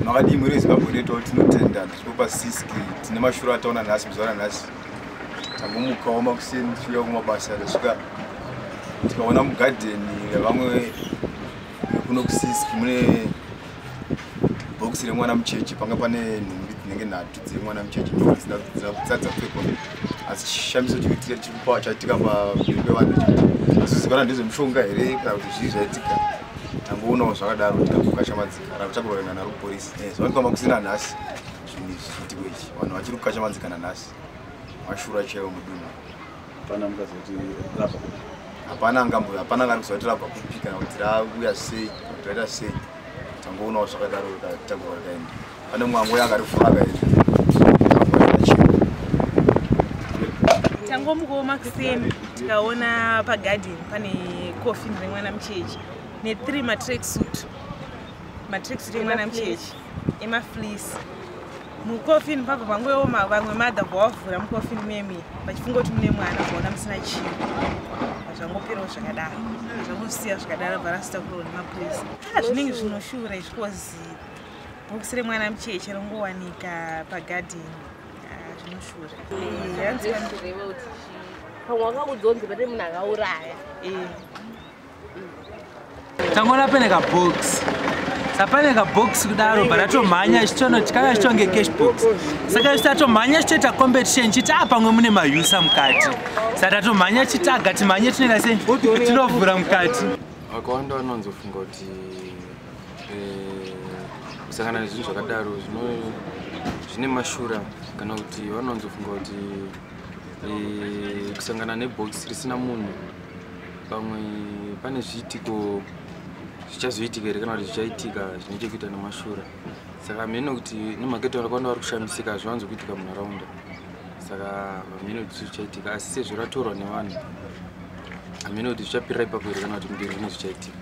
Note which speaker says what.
Speaker 1: Makadii mhuri yeZimbabwe reto? Tinotenda. Ndiripo paSiski, tine mashura ataona nhasi, muzuva ranhasi. Tangomukawo makuseni tichiuya kumabasa, tasvika tikaona mugadheni revamwe kuno kuSiski mune bhokisi remwana mucheche. Panga pane nhumbi dzinenge nhatu dzemwana mucheche, ndo dzisati dzapfekwa. Asi chishamiso chiri chaitika pamberi pevanhu chekuti hazvizikana ndezvemushonga here kana kuti zvii zvaitika. Tangoonawo zvakadaro, tikakukachamadzika rakutakurwa naro kupolisi. Zvawanikwa makusina nhasi zvinhu izvi, chiitiko ichi, vanhu vachiri kukachamadzika nanhasi. Mashura chaiwo mudunhu.
Speaker 2: Hapana mukazoti rabva kupi?
Speaker 1: Hapana angambo, hapana angari kuziva kuti rabva kupi kana kuti rauya sei kana kuti raita sei. Tangoonawo zvakadaro, rikatagurwa, rikaenda. Pane mumwe angoya akarifura, akaenda. Tangoenda chiro.
Speaker 3: Tangomukawo makuseni, tikaona pagadheni pane coffin remwana mucheche ne3 matracksuit, matracksuit emwana mucheche emafleece. Mucoffin pabva pangoiwo vamwe madha bva wavhura mucoffin memi vachifunga kuti mune mwana, vaona musina chinhu. Zvangoperawo zvakadaro, zvangosiya zvakadaro, bva rasitakurwa nemapurisa. Zvinenge zvinoshura izvi, 'cause bhokisi remwana mucheche rongowanika pagadheni, zvinoshura.
Speaker 4: Zvireve kuti pamwe wakaudzwa kunzi pane munhu akauraya.
Speaker 5: Tangoona pane kabhokisi, sapane kabhokisi kudaro, bva ratomhanya chitonoti kanga chitonge cash box. Saka chitatomhanya chitoita competition chiti a pamwe mune mayusa mukati. Saka tatomhanya chiti agati mhanye, tinoita sei, tinovhura mukati.
Speaker 6: Vakawanda vanowanzofunga kuti kusangana nezvinhu zvakadaro zvine mashura, kana kuti vanowanzofunga kuti kusangana nebhokisi risina munhu pamwe pane zviitiko zvichazoitika here, kana kuti zvichaitika zvine chekuita nemashura. Saka hameno kuti nemhaka vakawanda vari kushamisika, zviwanzokuitika munharaunda, saka hameno kuti zvichaitika. Asi sezvo ratorwa nevanhu, hameno kuti zvichapirira ipapo here kana kuti mberi zvine zvichaitika.